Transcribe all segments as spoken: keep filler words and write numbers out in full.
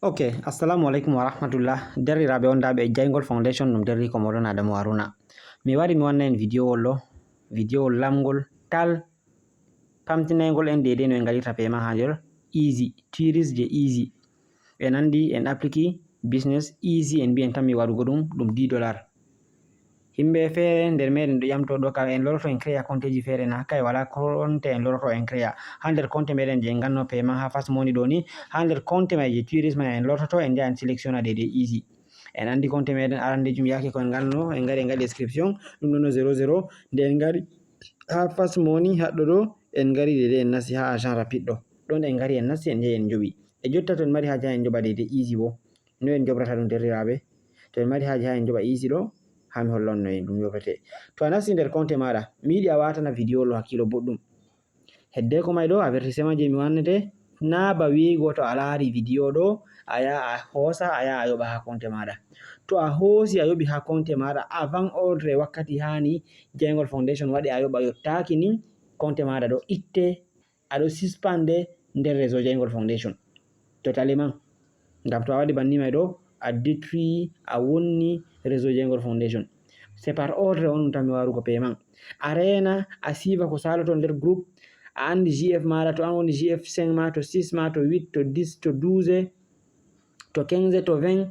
Ok, assalamu alaikum wa rahmatullah. Derriraɓe on daɓe e Jayngol Foundation, ɗum derri ko moɗon Adamu Haruna. Mi wari mi wanna en video wol ɗo, video wol lamgol tal, pamtinaygol en deydey no en gaɗirta paiement ha nder easy, tiris je easy. En andi en applique business easy, en mbi en tammi waɗugo ɗum, ɗum dix dollars. Himɓe feere nder meɗen ɗo ƴamto ɗo ka en loroto en créa compte ji feere na, kay wala compte en loroto en créa. Ha nder compte meɗen je en ganno paiement ha Fast Money ɗo ni, ha nder compte mai je tiris mai en lortoto, en jaha en sélectiona deydey easy. En andi compte meɗen arandejum yake ko en ganno, en gari en gaɗi inscription, ɗum ɗo no zéro zéro, nde en gari ha Fast Money haɗɗo ɗo, en gari deydey en nasti ha agent rapide ɗo. Ɗon en gari en nasti en jahi en joɓi. E jotta to en mari haja en joɓa deydey easy bo. No en joɓrata ɗum derriraɓe? To en mari haja ha en joɓa easy ɗo, ha mi holla on no en ɗum joɓrete. To a nasti nder compte maɗa, mi yiɗi a watana video ɗo hakkilo boɗɗum. Heddeko mai ɗo, avertissement je mi wannete, na ba wi'go to a laari video ɗo, a yaha a hoosa, a yaha a yoɓa ha compte maɗa. To a hoosi a yoɓi ha compte maɗa, avant ordre wakkati hani Jayngol Foundation waɗi a yoɓa yottaaki ni, compte maɗa ɗo itte, a ɗo suspende nder réseau Jayngol Foundation. Totalement. Ngam to a waɗi banni mai ɗo, a détruit, a wonni réseau Jayngol Foundation. C'est par ordre on ɗum tan mi warugo paiement. A reena, a siiva ko saloto nder groupe, a andi J F maɗa, to an woni J F cinq ma, to six ma, to huit, to dix, to douze, to quinze, to vingt,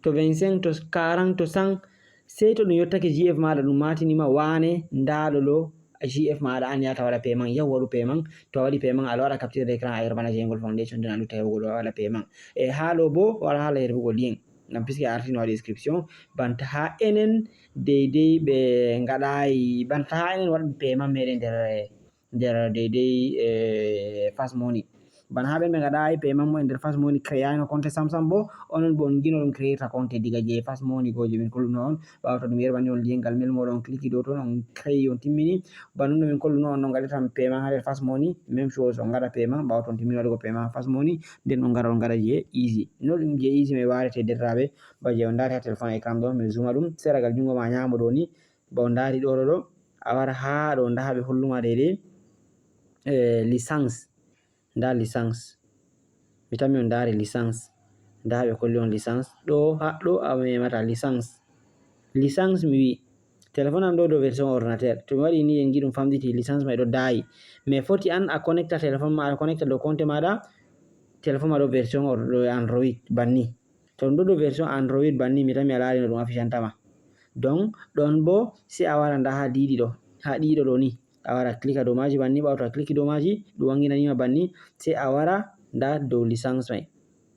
to vingt-cinq, to quarante, to cent, sey to ɗum yottake J F maɗa ɗum matinima wane, nda ɗo ɗo J F maɗa an yahata waɗa paiement, yahu waɗu paiement, to a waɗi paiement a ɗo waɗa capture d'écran a yerɓana Jayngol Foundation, nden a lutta yahugo ɗo a waɗa paiement. E ha ɗo bo wala hala yerɓugo lien, ngam puisque a arti no waɗi inscription, banta ha enen deydey ɓe ngaɗayi, banta ha enen waɗi paiement meɗen nder, nder deydey, eh, Fast Money. Bana ha ɓen ɓe ngaɗayi paiement mumen nder Fast Money, créayno compte sam sam bo, onon bo on gino ɗum créirta compte diga je Fast Money go je min kolluno on. Ɓawo to ɗum yerɓani on lien ngal, mail moɗon, on clique dow ton, on créi, on timmini. Bana no min kolluno on no ngaɗirta paiement ha nder Fast Money, même chose, on ngaɗa paiement, ɓawo to on timmini waɗugo paiement ha Fast Money, nden on ngara on ngaɗa je easy. No ɗum je easy mai warete derraɓe, ba je on ndari ha téléphone écran ɗo, mi zooma ɗum, seragal jungo ma nyamo ɗo ni, ba on ndari ɗo ɗo ɗo, a wara ha ɗo, nda ha ɓe holluma deydey, eh, licence. Nda licence. Mi tammi on ndaari licence. Nda ɓe kolli on licence. Ɗo, ha ɗo a memata licence. Licence mi wi. Téléphone am ɗo dow version ordinateur. To mi waɗi ni en ngi ɗum famɗiti licence mai ɗo daayi. Mais foti an a connecta téléphone ma, a connecta dow compte maɗa. Téléphone ma ɗo version or-, ɗo Android banni. To ɗum ɗo dow version Android banni, mi tammi a laari no ɗum afficanta ma. Donc, ɗon bo, sai a wara nda ha diidi ɗo, ha ɗiɗo ɗo ni. A wara a clika dow maaji banni, ɓawo to a cliki dow maaji, ɗum wanginanima banni, sai a wara nda dow licence mai.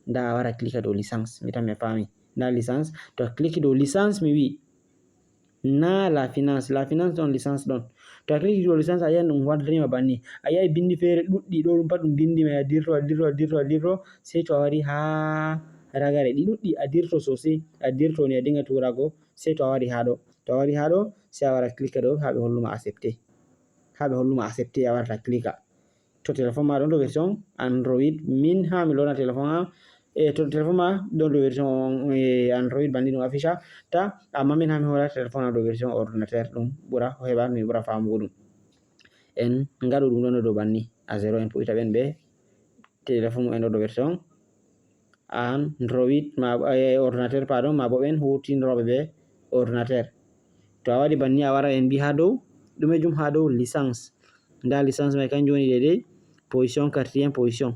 Nda a wara a clika dow licence, mi tammi a faami. Nda licence, to a cliki dow licence mi wi, na la finance, la finance ɗon, licence ɗon. To a cliki dow licence a yi'an ɗum waddanima banni. A yi'ai bindi feere ɗuɗɗi ɗo, ɗum pat ɗum bindi mai a dirto, a dirto, a dirto, a dirto, sai to a wari ha ragare ɗi ɗuɗɗi a dirto sosai, a dirto ni a dinga turago, sai to a wari ha ɗo. To a wari ha ɗo, sai a wara a clika dow ha ɓe holluma accepter. Ha ɓe holluma accepter a warata a clika. To téléphone ma ɗon dow version Android, min ha mi lorna téléphone am, e to téléphone ma ɗon dow version, eh, Android banni ɗum afficha ta, amma min ha mi hola téléphone am dow version ordinateur, ɗum ɓura heɓa mi ɓura famugo ɗum. En ngaɗu ɗum ɗon dow banni, a zéro en puɗɗita ɓen ɓe téléphone mumen ɗo dow version Android ma, eh, ordinateur pardon, ma bo ɓen hutinroɓe be ordinateur. To a waɗi banni a wara en mbi ha dow, ɗumejum ha dow licence. Nda licence mai kanjum woni daidai position, quatrième position.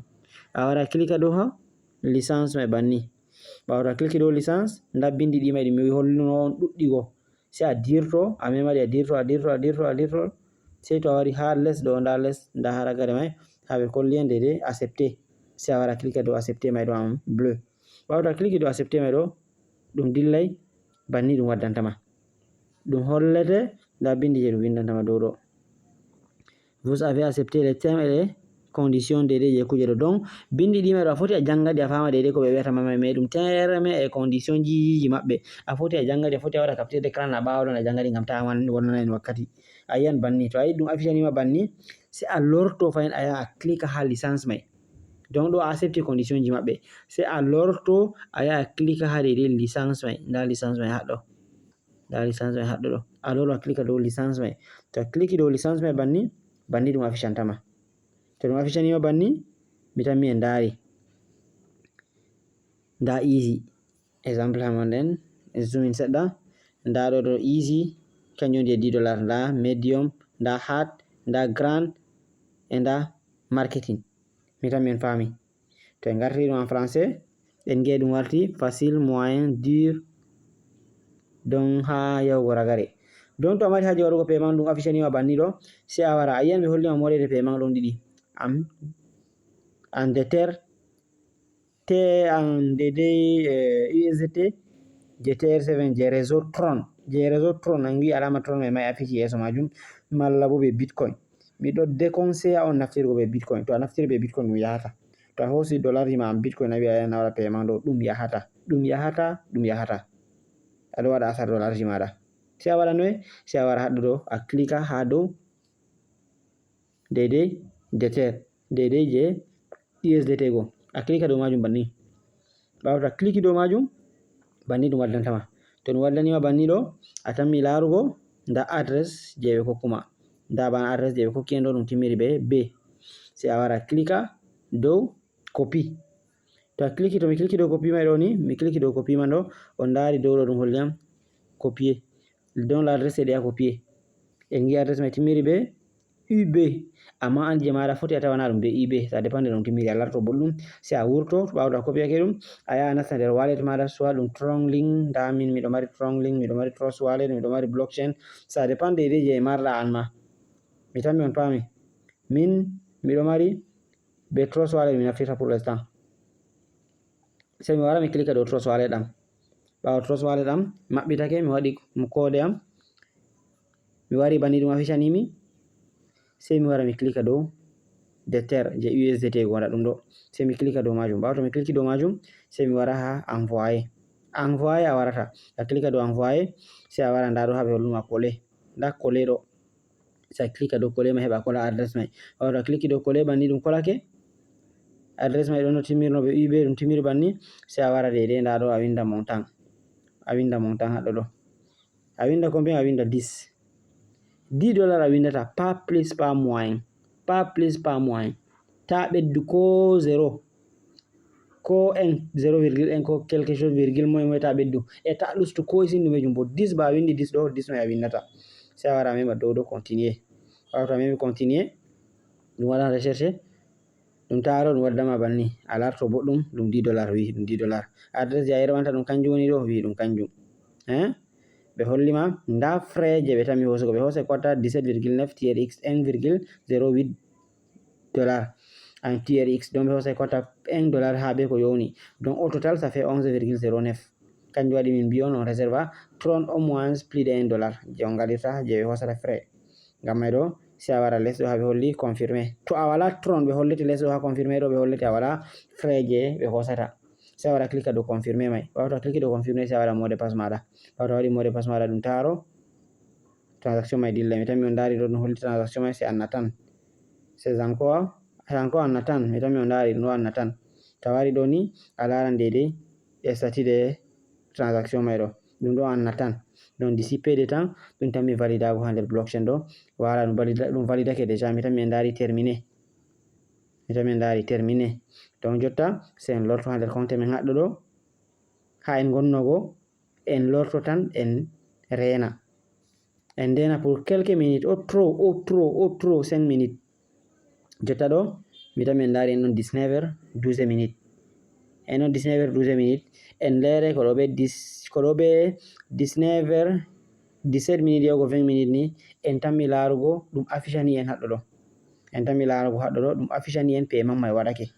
A wara a clika dow ha licence mai banni. Ɓawo to a cliki dow licence, nda bindi ɗi mai ɗi mi holluno on ɗuɗɗi go. Sai a dirto, a mema ɗi a dirto, a dirto, a dirto, a dirto. Sai to a wari ha les ɗo, nda les, nda ha ragare mai, ha ɓe kolli en daidai accepter. Sai a wara a clika dow accepter mai ɗo am bleu. Ɓawo to a cliki dow accepter mai ɗo, ɗum dillai, banni ɗum waddanta ma. Ɗum hollete, nda bindi je ɗum windanta ma dow ɗo. Vous avez accepté les termes et les conditions daidai je kuje ɗo. Donc, bindi ɗi mai ɗo a foti a janga ɗi a fama daidai ko ɓe wi'ata ma mai, mais ɗum termes et conditions ji maɓɓe. A foti a janga ɗi, a foti a waɗa capture d'écran na ɓawo ɗon a janga ɗi ngam ta wan-, wonnana en wakkati. A yi'an banni. To a yiɗi ɗum affichanima banni, sai a lorto fahin a yaha a clika ha licence mai. Donc ɗo a accepti condition ji maɓɓe. Sai a lorto a yaha a clika ha daidai licence mai. Nda licence mai ha ɗo. Nda licence mai ha ɗo ɗo. A loro a clika dow licence mai. To a cliki dow licence mai banni, banni ɗum affichanta ma. To ɗum affichanima banni, mi tammi en ndari. Nda easy. Exemple ha mon ɗen, zoom in seɗɗa. Nda ɗo ɗo easy, kanjum woni je dix dollars. Nda medium, nda hard, nda grand, e nda marketing. Mi tan min faami. To en ngartiri ɗum en français, en ngi'ay ɗum warti facile, moyen, dur, donc ha yahugo ragare. Donc to a mari haaje waɗugo paiement, ɗum affichani ma banni ɗo, sai a wara, a yi'an ɓe holli ma modede paiement ɗon ɗiɗi. Am, an deter, te an dede, eh, U S D T, je T R seven, je réseau Tron, je réseau Tron, an ngi'i alama Tron mai mai affiche yeso majum, malla bo be Bitcoin. Miɗo déconseilla on naftirgo be Bitcoin. To a naftiri be Bitcoin, ɗum yahata. To a hosi dollarji ma an Bitcoin, a wi'a a yahan a waɗa paiement ɗo, ɗum yahata. Ɗum yahata, ɗum yahata. A ɗo waɗa asar dollarji maɗa. Sai a waɗa noye? Sai a wara haɗɗo ɗo, a cliquea ha dow daidai deter, daidai je U S D T go. A cliquea dow majum banni. Ɓawo to a cliquei dow majum, banni ɗum waddanta ma. To ɗum waddani ma banni ɗo, a tammi larugo, nda adresse je ɓe hokku ma. Nda bana adresse je ɓe hokki en ɗo, ɗum timmiri be B. Sai a wara cliquea dow copie. To a cliquei, to mi cliquei dow copie mai ɗo ni, mi cliquei dow copie man ɗo, on ndari dow ɗo ɗum holli am copier. Donc l'adresse est déjà copiée. En ngi'i adresse mai timmiri be U B. Amma an je maɗa foti a tawana ɗum be U B. Ça dépend nde ɗum timmiri, a larto boɗɗum. Sai a wurto, ɓawo to a copiake ɗum, a yaha a nasta nder wallet maɗa, soit ɗum Tron Link, nda min miɗo mari Tron Link, miɗo mari Trust Wallet, miɗo mari blockchain. Ça dépend de je marɗa an ma. Mi tammi on paami. Min miɗo mari be Trust Wallet mi naftirta pour l'instant. Sai mi wara mi cliquea dow Trust Wallet am. Ɓawo Trust Wallet am maɓɓitake, mi waɗi mo code am. Mi wari banni ɗum affichani mi. Sai mi wara mi cliquea dow deter je U S D T go, nda ɗum ɗo. Sai mi cliquea dow majum. Ɓawo to mi cliquei dow majum, sai mi wara ha envoyer. Envoyer a warata. A cliquea dow envoyer, sai a wara nda ɗo ha ɓe holli ma coller. Nda coller ɗo. Sai a cliquea dow coller mai heɓa a colla adresse mai. Ɓawo to a cliquei dow coller banni ɗum collake. Adresse mai ɗon no timmirno be U B, ɗum timmiri banni. Sai a wara daidai nda ɗo a winda montant. A winda montant haɗɗo ɗo. A winda combien? A winda dix. Dix dollars a windata, pas plus, pas moins. Pas plus, pas moins. Ta ɓeddu ko zéro. Ko un, zéro virgule un, ko quelque chose virgule moye moye, ta ɓeddu. E ta lustu ko isin ɗumejum bo. Dix ba a windi dix ɗo, dix mai a windata. Sai a wara a mema dow ɗo continuer. Ɓawo to a memi continuer, ɗum waɗan recherche. Ɗum taro, ɗum waddama banni. A larto boɗɗum, ɗum dix dollars wi, ɗum dix dollars. Adresse je a yerɓanta ɗum kanjum woni ɗo, wi ɗum kanjum. Hein? Ɓe holli ma, nda frais je ɓe tammi hosugo. Ɓe hosai ko watta dix-sept virgule neuf T R X, un virgule zéro huit dollars. Un T R X, donc ɓe hosai ko watta un dollar ha be ko yowni. Donc au total, ça fait onze virgule zéro neuf. Kanjum waɗi min mbi on, on réserva Tron au moins plus de un dollar. Je on gaɗirta, je ɓe hosata frais. Ngam mai ɗo, sai a wara les ɗo ha ɓe holli confirmer. To a wala Tron, ɓe hollete les ɗo ha confirmer ɗo, ɓe hollete a wala frais je ɓe hosata. Sai a wara cliquea dow confirmer mai. Ɓawo to a cliquei dow confirmer, sai a waɗa mot de passe maɗa. Ɓawo to a waɗi mot de passe maɗa, ɗum taro. Transaction mai dillai. Mi tammi on ndari ɗo ɗum holli transaction mai, c'est en attente. C'est encore, c'est encore en attente. Mi tammi on ndari ɗum ɗo en attente. To a wari ɗo ni, a laran daidai e statut de transaction mai ɗo. Ɗum ɗo en attente. Donc d'ici peu de temps, ɗum tammi validago ha nder blockchain ɗo. Voilà, ɗum valida-, ɗum validake déjà. Mi tammi en ndari terminé. Mi tammi en ndari terminé. Donc jotta, sai en lorto ha nder compte men haɗɗo ɗo. Ha en gonnogo, en lorto tan, en reena. En reena pour quelques minutes, au trop, au trop, au trop cinq minutes. Jotta ɗo, mi tammi en ndari en ɗon dix-neuf heures douze minutes. En ɗon dix-neuf heures douze minutes. En lere ko ɗo be dix, ko ɗo be dix-neuf heures dix-sept minutes yahugo vingt minutes ni, en tammi larugo ɗum affichani en haɗɗo ɗo. En tammi larugo haɗɗo ɗo, ɗum affichani en paiement mai waɗake.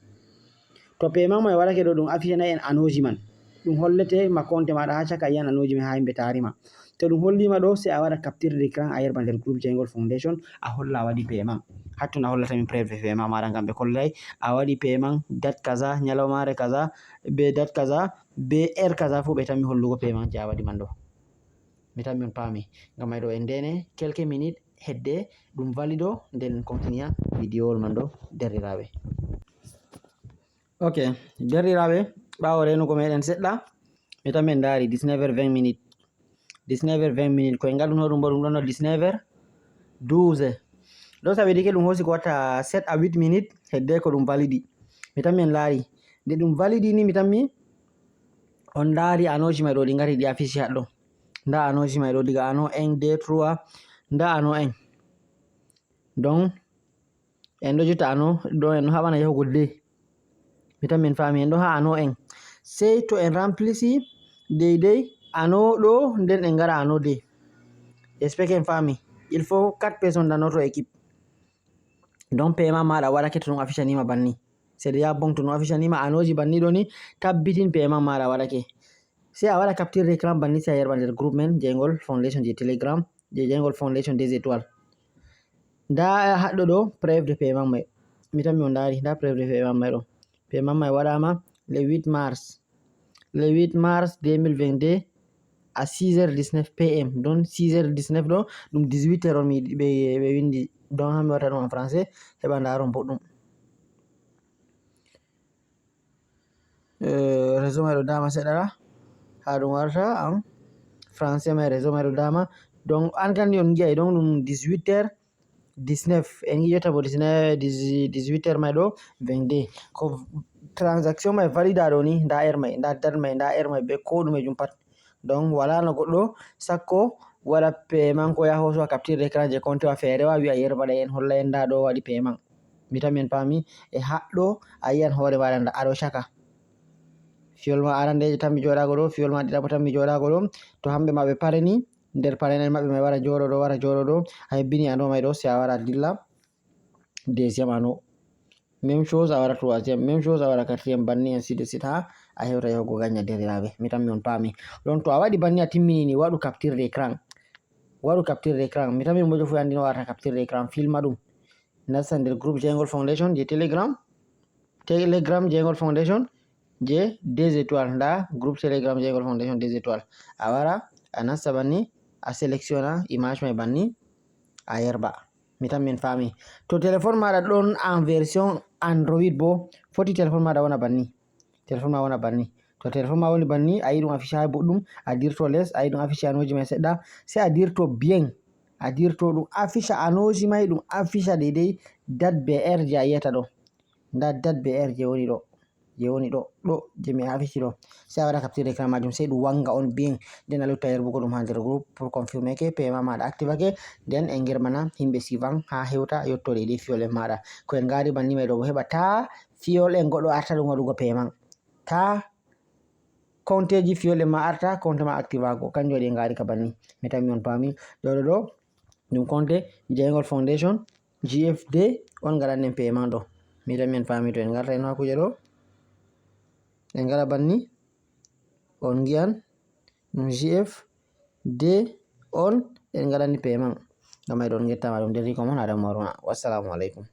To paiement mai waɗake ɗo, ɗum affichana en annoji man. Ɗum hollete ma compte maɗa ha caka, a yi'an annoji mai ha himɓe tari ma. To ɗum holli ma ɗo, sai a waɗa capture d'écran, a yerɓa nder groupe Jeyngol Foundation, a holla a waɗi paiement. Hatton a hollata min preuve de paiement maɗa, ngam ɓe kollai a waɗi paiement date kaza, nyalawmare kaza, be date kaza, be heure kaza fu ɓe tammi hollugo paiement je a waɗi man ɗo. Mi tammi on paami. Ngam mai ɗo en ndene quelques minutes hedde ɗum valido, nden en continua videowol man ɗo, derɗiraaɓe. Ok, derɗiraaɓe, ɓaawo reenugo meɗen seɗɗa, mi tammi en ndaari dix-neuf heures vingt minutes. Dix-neuf heures vingt minutes, ko en ngaɗuno ɗum bo, ɗum ɗon no dix-neuf heures douze. Ɗo ça veut dire que ɗum hoosi ko watta sept à huit minutes hedde ko ɗum validi. Mi tammi en laari. Nde ɗum validi ni, mi tammi On ndaari anooji may ɗo ɗi ngari ɗi affiche haɗɗo. Nda anooji may ɗo diga ano un, deux, trois. Nda ano un. Donc, en ɗo jotta ano ɗo en ɗo haɓana yahugo deux. Mi tan min faami en ɗo ha ano un. Sey to en remplisi deydey ano ɗo nden en ngara ano deux. J'espère que en faami. Il faut quatre personnes dans notre équipe. Donc paiement maɗa waɗake to ɗum affiche anima banni. C'est déjà bon to ɗum affiche anima anooji banni ɗo ni tabbitin paiement maɗa waɗake. Sey a waɗa capture d'écran banni sey a yerɓa nder groupe men jeyngol foundation je Telegram je jeyngol foundation deux étoiles. Nda haɗɗo ɗo preuve de paiement may. Mi tan mi on ndaari nda preuve de paiement may ɗo. Paiement may waɗama le huit mars. Le huit mars deux mille vingt-deux à six heures dix-neuf P M. Donc six heures dix-neuf ɗo ɗum dix-huit heures on mi ɓe ɓe windi. Donc ha mi waɗata ɗum en français heɓa ndaron boɗɗum. Eh, réseau may ɗo dama seɗɗa ɗa ha ɗum warta en français may réseau may ɗo dama. Donc an kandi on gi'ay donc ɗum dix-huit heures dix-neuf en gi'ata bo dix-neuf dix-huit heures may ɗo vingt-deux. Ko transaction may valida ɗo ni nda heure may nda date may nda heure may be ko ɗume jum pat. Donc wala no goɗɗo sakko waɗa paiement ko yaha hosowa capture d'écran je compte wa feere wa wi'a yerɓa ɗa en holla en nda ɗo waɗi paiement. Mi tan min paami e haɗɗo a yi'an hoore maɗa nda aɗo caka. Fiyol ma arandeje tan mi joɗago ɗo, fiyol ma ɗiɗaɓo tan mi joɗago ɗo. To hamɓe ma ɓe pareni nder parenen maɓɓe may wara joɗo ɗo wara joɗo ɗo a hebbini ano may ɗo si a wara dilla deuxième ano. Même chose a wara troisième, même chose a wara quatrième banni ainsi de suite ha a hewta yahugo gagna deriraɓe. Mi tan mi on paami ɗon to a waɗi banni a timminini waɗu capture d'écran. Waɗu capture d'écran mi tan mi mojo fu andi no warata capture d'écran filma ɗum. Nasta nder groupe jeyngol foundation je Telegram. Telegram jeyngol foundation je deux étoiles nda groupe Telegram jeyngol foundation deux étoiles. A wara a nasta banni a sélectionna image may banni a yerɓa. Mi tan min faami to téléphone maɗa ɗon en version Android bo foti téléphone maɗa wona banni. Téléphone ma wona banni to téléphone ma woni banni a yi ɗum affiche ha boɗɗum a dirto les a yi ɗum affiche anoji may seɗɗa. Sey a dirto bien a dirto ɗum affiche anoji may ɗum affiche deydey date B R je a yiyata ɗo. Nda date B R je woni ɗo je woni ɗo ɗo je mi affiche ɗo. Sey a waɗa capture d'écran majum sey ɗum wanga on bien nden a lutta yerbugo ɗum ha nder groupe pour confirmer que paiement maɗa activake. Nden en germana himɓe suivant ha hewta yetto deydey fiyol en maɗa. Ko en ngari banni may ɗo bo heɓa ta fiyol en goɗɗo arta ɗum waɗugo paiement ta compteji fiyol en ma arta compte ma activago kanjum waɗi en ngari ka banni. Mi tan mi on paami ɗo ɗo ɗo ɗum compte jeyngol foundation G F D on ngaɗan en paiement ɗo. Mi tan mi on paami to en ngarta en ha kuje ɗo en ngara banni on ngi'an ɗum G F D on en ngaɗani paiement. Ɗo may ɗon ngettama ɗum derriko mon Adamu Haruna. Wassalamu aleykum.